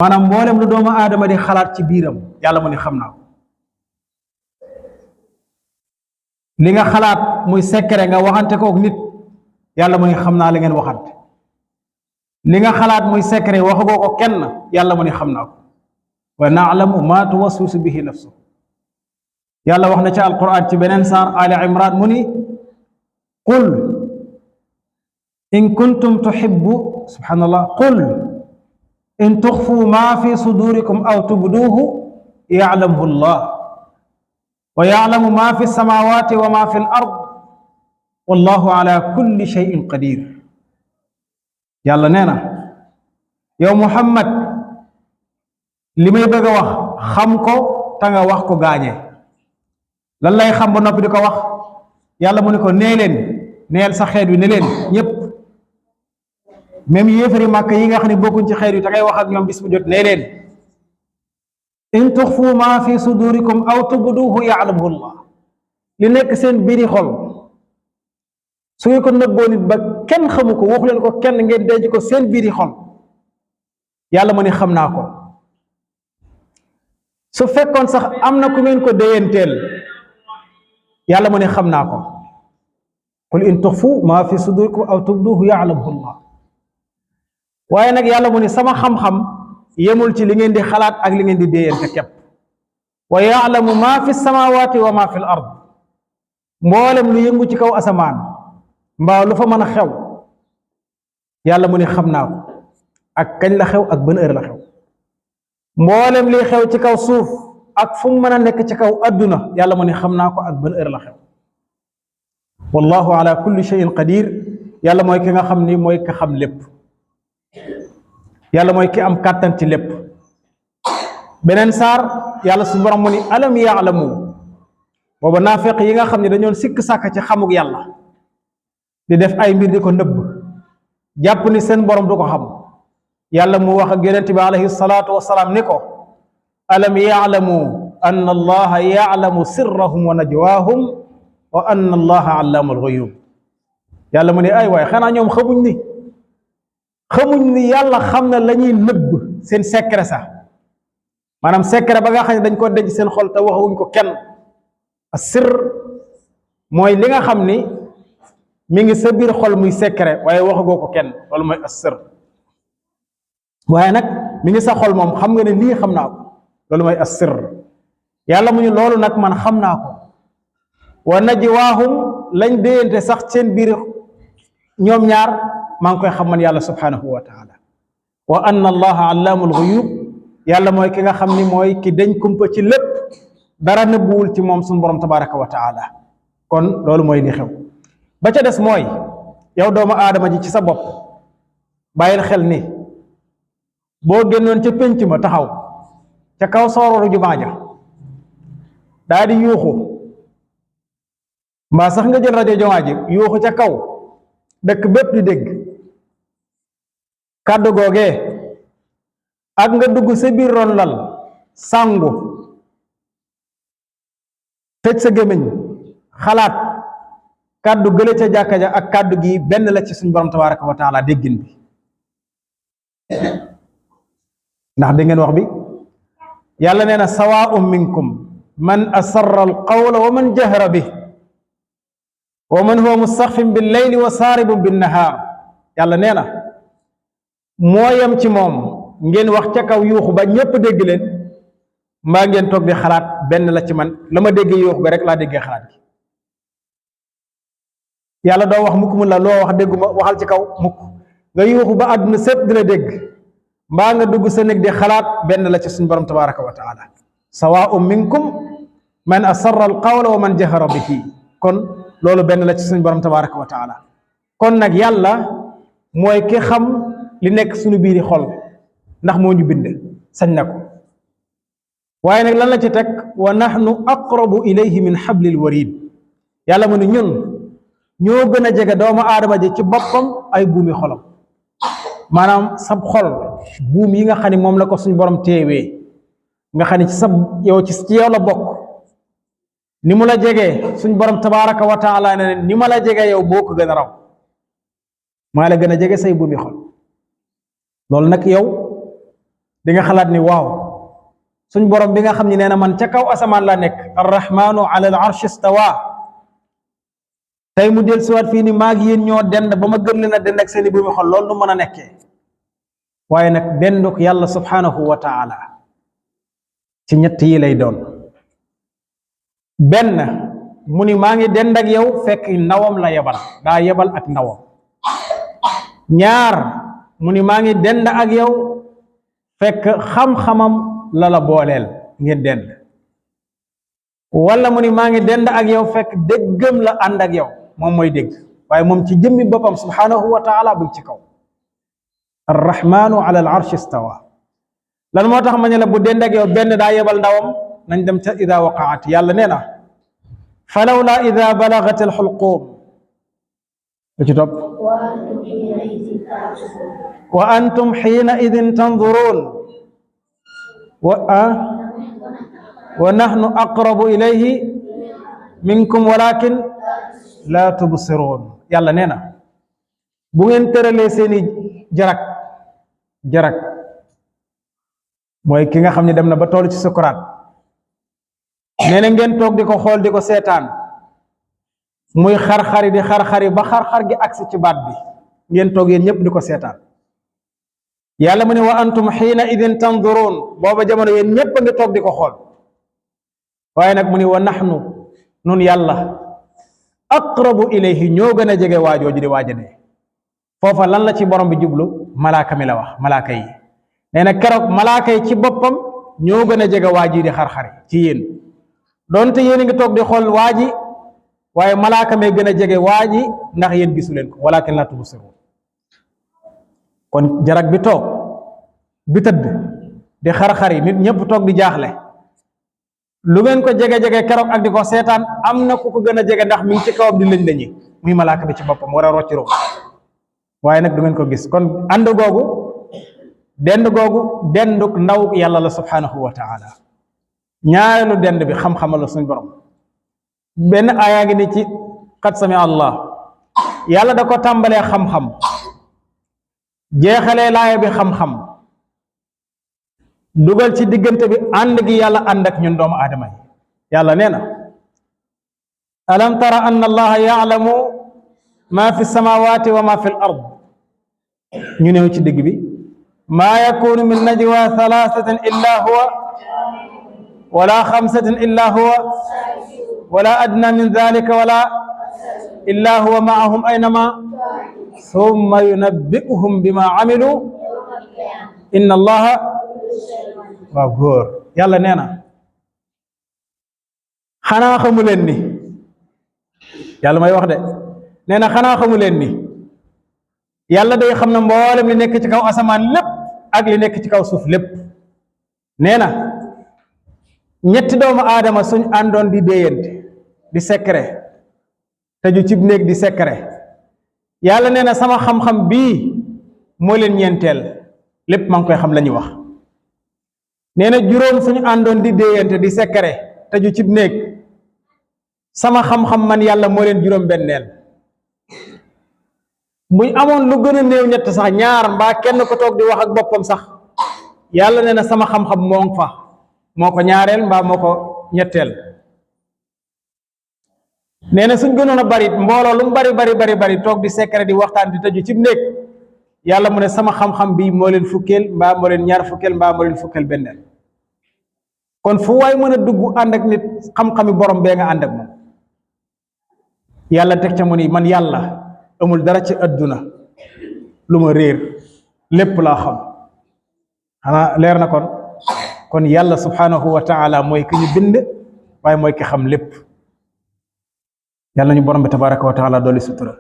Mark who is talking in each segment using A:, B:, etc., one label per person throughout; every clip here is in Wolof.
A: maanaam mboolem lu doomu aadama di xalaat ci biiram yàlla mu ni xam naa ko li nga xalaat muy secret nga waxante kook nit yàlla mu ni xam naa li ngeen waxante li nga xalaat muy secret waxagoo ko kenn yàlla mu ni xam naa ko wa naalamu ma tuwaswisu bihi nafsu yàlla wax na ci alquran ci beneen saar ali imran mu ni qul in kuntum tuhibbu subhanallah qul in tuxfu ma fi sudurikum aw tubduuhu yaclamhu llah wa yaclamu ma fi samawati wa ma fi l ard wallahu ala kulli cheyin qadir yàlla nee na yow muhammad li may bëgg a wax xam ko te nga wax ko gaañee lan lay xam ba noppi di ko wax yàlla mu ne ko nee leen neel sa xeet wi ne leen ñépp même yéefari màkk yi nga xam ne bokkuñ ci xeet wi te ngay wax ak ñoom bis bu jot nee leen in tuxfu ma fi sudurikum aw tubduhu ya'lamuhu llah li nekk seen biiri xol su ngeen ko nëbboo nit ba kenn xamu ko waxu leen ko kenn ngeen denc ko seen biiri xol yàlla mu ne xam naa ko su fekkoon sax am na ku ngeen ko déyanteel yàlla mu ne xam naa ko qul in tuxfu ma fi sudurikum aw tubduhu ya'lamuhu llah waaye nag yàlla mu ne sama xam-xam yemul ci li ngeen di xalaat ak li ngeen di déyante képp wa ya'lamu ma fi samawati wa ma fi l ard mboolem lu yëngu ci kaw asamaan mbaa lu fa mën a xew yàlla mu ne xam naa ko ak kañ la xew ak ban heure la xew mboolem liy xew ci kaw suuf ak fu mu mën a nekk ci kaw adduna yàlla mu ne xam naa ko ak ban heure la xew wallahu ala kulli shay'in qadir yàlla mooy ki nga xam ni mooy ki xam lépp yàlla mooy ki am kàttan ci lépp beneen saar yàlla su borom mu ni alam yaalamu booba naafeq yi nga xam ne dañoon sikk sàkk ci xamuk yàlla di def ay mbir di ko nëbb jàpp ni seen borom du ko xam yàlla mu wax ak yonent bi alayhi salaatu wasalaam ni ko alam yaalamu anna allaha yaalamu sirrahum wa najwaahum wa anna allaha allaamul ghuyub yàlla mu ne ay waay xanaa ñoom xamuñ ni yàlla xam na la ñuy nëbb seen secret sax maanaam secret ba nga xam ne dañ ko denc seen xol te waxuñ ko kenn sir mooy li nga xam ni mi ngi sa biir xol muy secret waaye waxagoo ko kenn loolu mooy sir waaye nag mi ngi sa xol moom xam nga ne lii xam naa ko loolu mooy sir yàlla mu ñu loolu nag man xam naa ko wa najwaahum lañ déyante sax seen biir ñoom ñaar maa ngi koy xam man yàlla subhanahu wa taala wa anna allaha allaamul ghuyub yàlla mooy ki nga xam ni mooy ki dañ kumpa ci lépp dara nëbbuwul ci moom suñu borom tabaraka wa taala kon loolu mooy li xew ba ca des mooy yow doomu aadama ji ci sa bopp bàyyil xel ni boo génnoon ca pénc ma taxaw ca kaw soororu jumaa ja daa di yuuxu mbaa sax nga jël rajo jumaa ji yuuxu ca kaw dëkk bépp di dégg kàddu googee ak nga dugg sa biir ron lal sangu tëj sa gémmiñ xalaat kàddu gële ca jàkka ja ak kàddu gi benn la ci suñu borom tabaraka wa taala déggin bi ndax dégg ngeen wax bi yàlla nee na sawaa'un minkum man asarra al qawla wa man jahara bi wa man huwa mustaxfin bil layli wa saaribun bin nahaar yàlla nee na moo yem ci moom ngeen wax ca kaw yuuxu ba ñépp dégg leen mbaa ngeen toog di xalaat benn la ci man la ma déggee yuuxu ga rek laa déggee xalaat gi yàlla doo wax mukk mu la loo wax dégguma waxal ci kaw mukk nga yuuxu ba àdduna sépp dina dégg mbaa nga dugg sa néeg di xalaat benn la ci suñu borom tabaraka wa taala sawaa'un minkum man asarra al qawla wa man jahara bihi kon loolu benn la ci suñu borom tabaraka wa taala kon nag yàlla mooy ki xam li nekk suñu biiri xol ndax moo ñu bind sañ na ko waaye nag lan la ci teg wa nahnu aqrabu ilayhi min hablil warid yàlla mu ne ñun ñoo gën a jege doomu aadama ji ci boppam ay buumi xolam maanaam sab xol buum yi nga xam ne moom la ko suñu borom teewee nga xam ne ci sab yow ci yow la bokk ni mu la jegee suñ borom tabaraka wa taala ne ni ma la jege yow boo ko gën a raw maa la gën a jege say buumi xol loolu nag yow di nga xalaat ni waaw suñ borom bi nga xam ni nee na man ca kaw asamaan la nekk arrahmanu ala al arsh istawa tey mu del siwaat fii ni maag yéen ñoo dend ba ma gën leen a dend ak seeni bu mu xol loolu nu mën a nekkee waaye nag denduk yàlla subhanahu wa taala ci ñett yi lay doon benn mu ni maa ngi dend ak yow fekk ndawam la yebal daa yebal ak ndawam ñaar mu ni maa ngi dend ak yow fekk xam-xamam la la booleel ngeen dend wala mu ni maa ngi dend ak yow fekk déggam la ànd ak yow moom mooy dégg waaye moom ci jëmmi boppam subhanahu wa taala bu ci kaw arrahmanu ala al arsh istawa lan moo tax ma ne la bu dend ak yow benn daa yebal ndawam nañ dem ca ida waqaat yàlla nee na falawla ida balagat al xulquum lu ci topp wa antum xiina idin tanduruun wa nahnu aqrabu ilayhi minkum walakin la tubsiruun yàlla nee na bu ngeen tëralee seeni jarak mooy ki nga xam ne dem na ba toll ci sukuraat nee na ngeen toog di ko xool di ko seetaan muy xar-xari di xar-xari ba xar-xar gi agsi ci baat bi ngeen toog yéen ñëpp di ko seetaan yàlla mu ne wa antum xiina idin tanduruun booba jamono yéen ñëpp a ngi toog di ko xool waaye nag mu ne wa naxnu nun yàlla aqrabu ilayhi ñoo gën a jege waajooju di waaja dee foofa lan la ci borom bi jublu malaaka mi la wax malaaka yi nee na keroog malaaka yi ci boppam ñoo gën a jege waaji di xar-xari ci yéen doonte yéen a ngi toog di xool waaji waaye malaaka mee gën a jege waaji ndax yéen gisu leen ko walakin la tubsiruun kon jarak bi toog bi tëdd di xar-xari nit ñëpp toog di jaaxle lu ngeen ko jege-jege keroog ak di ko seetaan am na ku ko gën a jege ndax mi ngi ci kawam di lëñ lañi muy malaaka bi ci boppam war a rocci ru waaye nag du ngeen ko gis kon ànd googu denduk ndaw yàlla la subhanahu wa taala ñaareelu dend bi xam-xamal la suñ borom benn aaya ngi ni ci qad sami allah yàlla da ko tàmbalee xam-xam jeexalee laaya bi xam-xam dugal ci diggante bi ànd gi yàlla ànd ak ñun doomu aadama yi yàlla nee na alam tara anna allaha yaalamu ma fi samawati wa ma fi l ard ñu néew ci digg bi maa yakunu min najwa thalathatin illa huwa wala xamsatin illa huwa wala adna min dhalika wala illa huwa maahum aynama thumma yunabbi'uhum bima amilu inna allaha waaw góor yàlla nee na xanaa xamu leen ni yàlla may wax de nee na xanaa xamu leen ni yàlla day xam na mboolem li nekk ci kaw asamaan lépp ak li nekk ci kaw suuf lépp nee na ñetti doomu aadama suñ àndoon di déeyante di secret tëju cib néeg di secret yàlla nee na sama xam-xam bii moo leen ñeenteel lépp maa ngi koy xam la ñuy wax nee na juróom suñu àndoon di déeyante di secret tëju cib néeg sama xam-xam man yàlla moo leen juróom benneel buñ amoon lu gën a néew ñett sax ñaar mbaa kenn ko toog di wax ak boppam sax yàlla nee na sama xam-xam moo ngi fa moo ko ñaareel mbaa moo ko ñetteel nee na suñ gënoon a bari mbooloo lu mu bari toog di secret di waxtaan di tëju cib néeg yàlla mu ne sama xam-xam bi moo leen fukkeel mbaa moo leen ñaar fukkeel mbaa moo leen fukkeel benneel kon fu waay mën a dugg ànd ak nit xam-xami borom bee nga ànd ak moom yàlla teg ca mu ni man yàlla amul dara ci adduna lu ma réer lépp laa xam xanaa leer na kon yàlla subhanahu wa taala mooy ki ñu bind waaye mooy ki xam lépp yàlla nañu borom bi tabaraka wa taala dolli sutura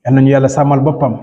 A: yàlla nañu yàlla sàmmal boppam